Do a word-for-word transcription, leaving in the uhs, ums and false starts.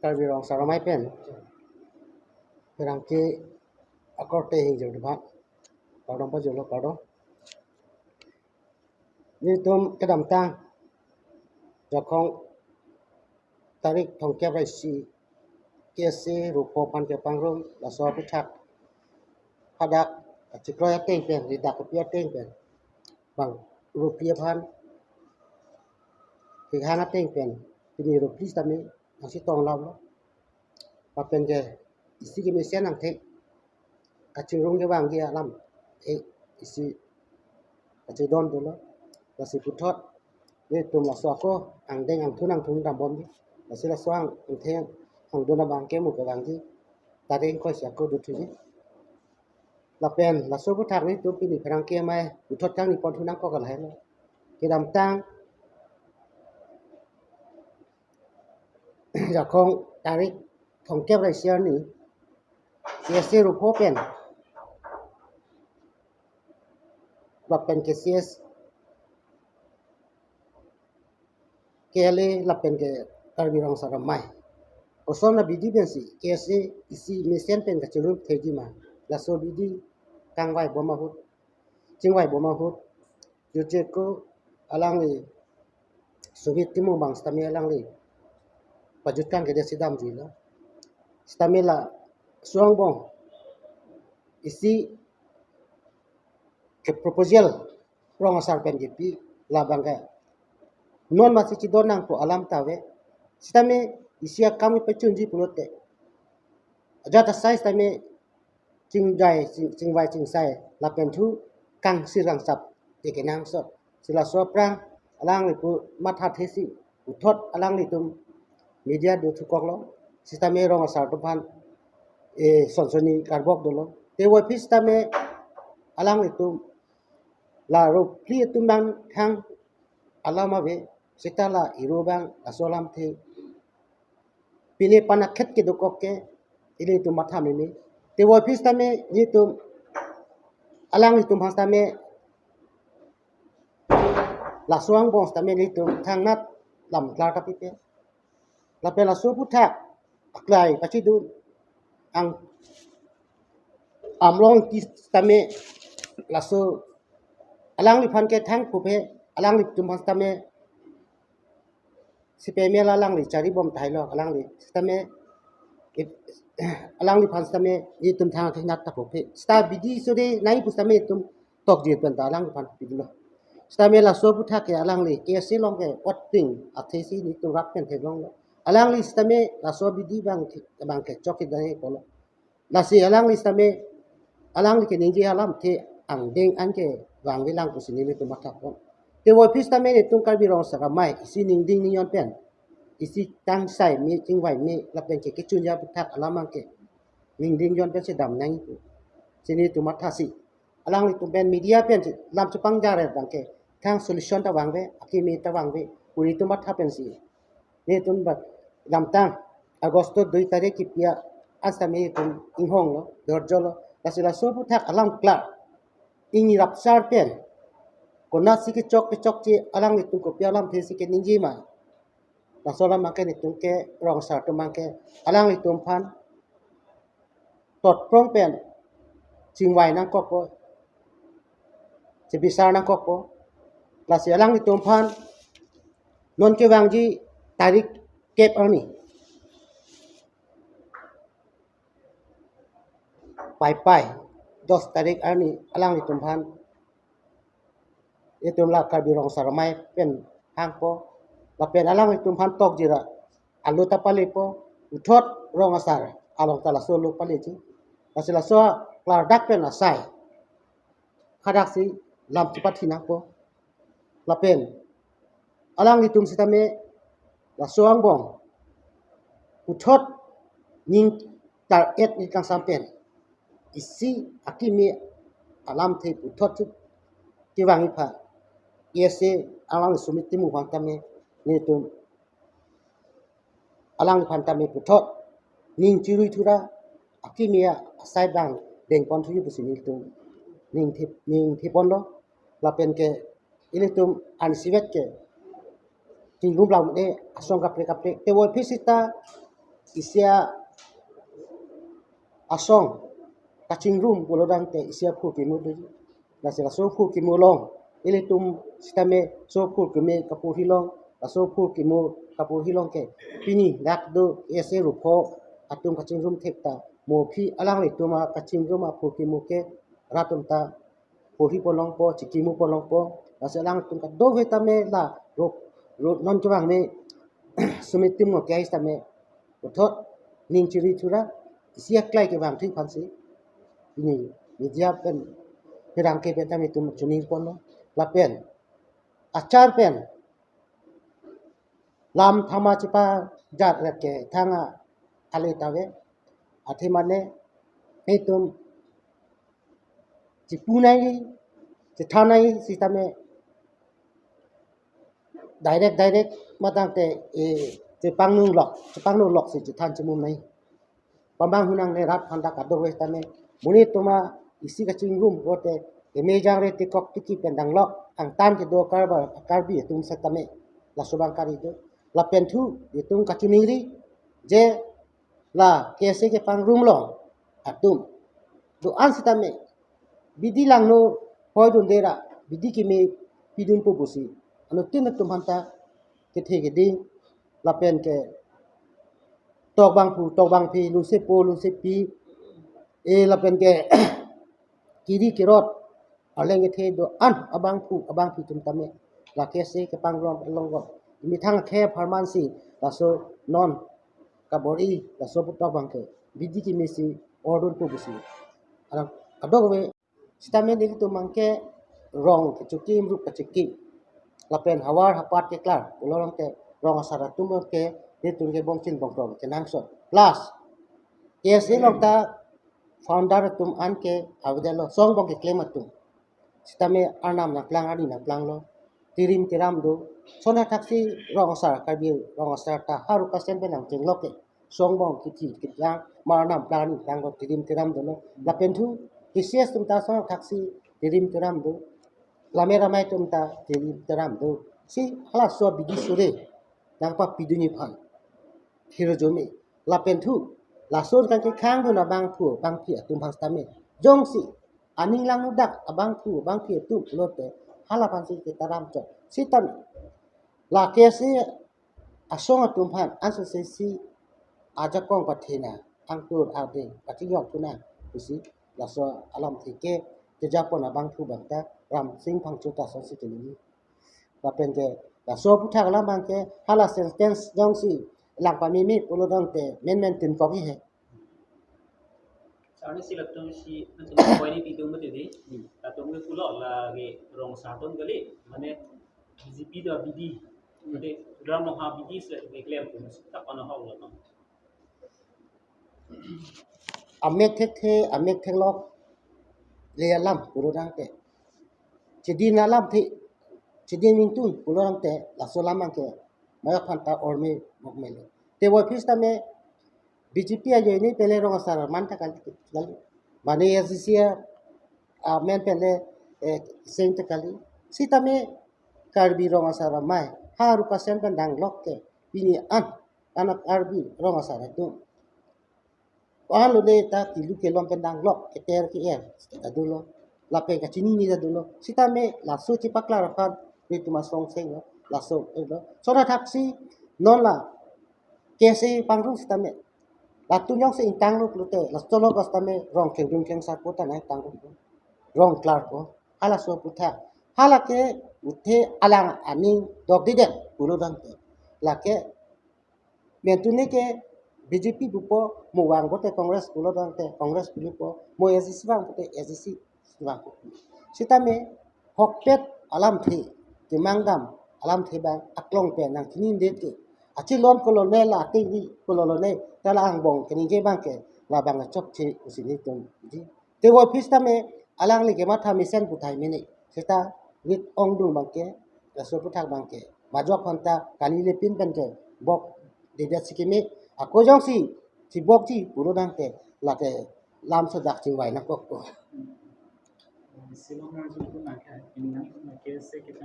Karbi Rong Asar Amei pen pherangke akorte hingjir dubak. Kardom pajirlo, kardom. Nelitum kedamtang Jakhong tarik thomkep ra isi K S A rupo aphan kepangrum, laso aphuthak hadak kachikroi ateng pen, ridak kepi ateng pen, bang ruphli aphan kehang ateng pen, pini ruphli sitame nangsi tong lam lo. Lapen ke isi kemesen angthek kachingrung kevangji alam, eh, isi kachedon dolo. Lasi puthot nelitum laso ako angdeng angthun angthun dambomji. Lasi laso ang, angthek angdeng abang ke mo kevangji tarik ingkoi si ako dothuji. Lapen laso aphuthak nelitum pini pherangke amei puthot kangni ponthu nangkok lahelo. Kedamtang Jakhong tarik thomkep ra isi arni K S A rupo pen, lapen ke C S K L A lapen ke Karbi Rong Asar Amei, koson abidi pensi K S A isi mesen pen kachingrumthekji ma, laso abidi kangvai bom ahut, chingvai bom ahut, jutje ko alangli Sumit Timung abang sitame alangli pajut kangkedet si damjuilo. Sitame laso angbong isi ke proposal rong asar pen kepi, labang ke non masi chidon nangpo alam ta ave. Sitame isi akam kepachunji pulote, ajat asai sitame chingjai, ching-, chingvai chingsai lapen thu kangsir kangsap te kenangsot. Si laso aphrang alangli pu mathathesi puthot alanglitum media dothukoklo. Sitame rong asar atum aphan, eh, sonsoni karbok dolo. Te voiphit sitame alanglitum la ruphli atum abang thang alam ave, seta la iro abang laso alamthe pine panakhet kedokok ke ilitum matha meme. Te voiphit sitame nelitum, alanglitum aphan sitame laso angbong sitame nelitum thangnat lam klar ta pipe. Lapen laso aphuthak aklai pachidun ang Amlong Ingti sitame laso alangliphan ke thang pupe, alanglitum aphan sitame sipeme la alangli charibom tahai lo, alangli sitame, it-, alangliphan sitame itum thang athe nat ta pupe. Sita bidi sore nai pu sitame itum tokjir pen ta alangliphan pidunlo. Sitame laso aphuthak ke alangli K S A along ke voting athesi nelitum rat pen theklonglo. Alangli sitame laso abidi abang ke, abang ke chok kedai pulo. Lasi alangli sitame, alangli keningje alamthe angdeng an kevangvelang pusi nelitum mathapon. Te voiphit sitame nelitum Karbi Rong Asar Amei isi ningding ningjon pen, isi tangsai me chingvai me lapen ke kechunja aphuthak alam abang ke ningding jon pensi dam nangji pusi nelitum mathasi, alanglitum pen media pensi lam chepangjaret abang ke thang solution ta vangve, akimi ta vangve pu nelitum matha pensi nelitum bak damtang Agosto dui tarik kepi an sitame nelitum inghonglo, dorjolo. Lasi laso aphuthak alam klar, ingni rapsar pen konatsi kechok kechokche alanglitum kopi alamthesi keningje ma, laso alam abang ke nelitum ke rong asar atum abang ke alanglitum aphan totprong pen chingvai nangkokpo, chebisar nangkokpo. Lasi alanglitum aphan non kevangji tarik kep arni Paipai, dos tarik arni alanglitum aphan itum la Karbi Rong Asar Amei pen hangpo, lapen alanglitum aphan tokjir ra alo ta palepo, puthot rong asar along ta laso alo paleji. Lasi laso klardak pen asai hadaksi lam chepathi nangpo. Lapen alanglitum sitame laso angbong puthot ning tar-et ni kangsam pen isi akimi alamthe puthot chu kevangji aphan, K S A alang Sumit Timung aphan tame nelitum alangliphan tame puthot ning chirui thura akimi asai abang dengpon thuji pusi nelitum ning thip, ning thiponlo. Lapen ke ilitum ansivet ke tingrum lam ne asong kaprek kaprek. Te voiphit sita isi asong kachingrum pulo tangte isi aphurkimo do. Lasi laso phurkimo along ilitum sitame laso phurkimo kaporhi along, laso phurkimo kaporhi along ke pini dak do isi ruko atum kachingrum thek ta mo aphi alanglitum akachingrum aphurkimo ke rat atum ta porhi pon longpo, chikimo pon longpo. Lasi alangtum kadokave tame la rok rok non kevang me sumitim ngo kais tame puthot ning chiri thura isi aklai kevang thik aphansi pini media pen pherangke pen tame itum chuning ponlo. Lapen achar pen lam thama chepajat ret ke thang ale ta ave. Athe mane itum chipu nai, chethan nai sitame direct direct ma tangte, eh, chepangno lok, chepangno lok si chethan chimum nai. Pamang hunang ne rat aphan ta kadokave tame monit atum isi kachingrum pulote keme jangre tekok tiki pen danglok, angtan kedo Karbi, Karbi atum setame laso abang kali do. Lapen thu itum kachiningri je la K S A kepangrum along atum do-an sitame bidi langno hoi dunde ra bidi keme pidunpo pusi anuttin atum aphan ta kethe keding lapen ke tok bangphu tok bangphi, lungsepo lungsepi, eh, lapen ke kiri kirot, arleng kethe do-an abangphu abangphi atum tame la K S A kepangrum along ko methang akhei apharman si laso non kabor-i laso puthot abang ke bidi keme si or dunpo pusi alang kadokave sitame nelitum abang ke rong kechokim, rup kechokim lapen havar hapat keklar pulo tangte rong asar atum ke nelitum ke bongchin bongkrong kenangsot. Plus K S A along ta founder atum an ke avedetlo, song bong keklem atum. Sitame arnam nangplang, arni nangplanglo. Tirim tiram do. Lason athaksi rong asar, Karbi rong asar ta ha Rukasen pen nangchenglok ke song bong kithi kejang, mar nangplang, arni nangplanglo, tirim tiram dolo. Lapen thu K C S atum ta lason athaksi tirim tiram do. Lammet amei atum ta tirim tiram do. Si halaso abidi sore nangpapidunji aphan hirjume. Lapen thu laso kan kekhang dun abangphu abangphi atum aphan sitame jongsi aning langno dak abangphu abangphi atum pulote hala aphansi ketaram chot. Sitame la K S A asong atum aphan ansose si ajakong pathena, angtur ardeng kachijok thunang pusi laso alamthe ke kejapon abangphu abang ta Ramsing Phangcho ta asonsi kelini. Lapen ke laso aputhak alam abang ke hala sentence jongsi lang pameme pulo tangte menmen tin kok he. Sarni si latum si nantum point ni pidun mati di. Latum ke pulo lake rong asar atum kali. Mane B J P do B D. Mane ram no ha B D se ke klem tu tak ano hok lo. Amek thekthe, amek theklok le alam pulo tangte, chedin alamthe, chedin ningtun pulo tangte laso alam abang ke mayak aphan ta orme bokmelo. Te voiphit sitame B J P ajoine pele rong asar man ta kali, kali. Mane A C C amen pele, eh, seng ta kali. Sitame Karbi rong asar amei ha Rukasen pen danglok ke pini an anak Karbi rong asar atum. Alo ne ta kilu kelom pen danglok, keter ke-er ta dolo. Lapen kachinine ta dolo. Sitame laso chepaklar aphan nelitum asong senglo. Laso, eh, lo. Lason athaksi non la K S A pangrum sitame latum jongsi ingtanglo pulote, laso lo sitame rong kengdun kengsarpo ta nangtanglo. Rong klarpo. Halaso aputhak. Hala ke uthe alang aning dokdedet pulo tangte, lake mentune ke B J P pupo, mo vang pote Congress pulo tangte Congress pupo, mo A C C vang pote A C C vangpo. Sitame ahokpet alamthe, kemangdam alamthe abang aklong pen nangchininedet ke, achi lon kolone la ateng ni kolone ta la angbong keningje abang ke labang achokche pusi nelitum di. Te voiphit sitame alangli kematha mesen puthai mene. Seta rit ongdung abang ke, laso aputhak abang ke majok aphan ta kali lepin pen ke bokdedet si keme, ako jongsi chibokji pulo tangte lake lam sodak chingvai nangkokpo. Silong arju tu nangkha, ini nang ke se kita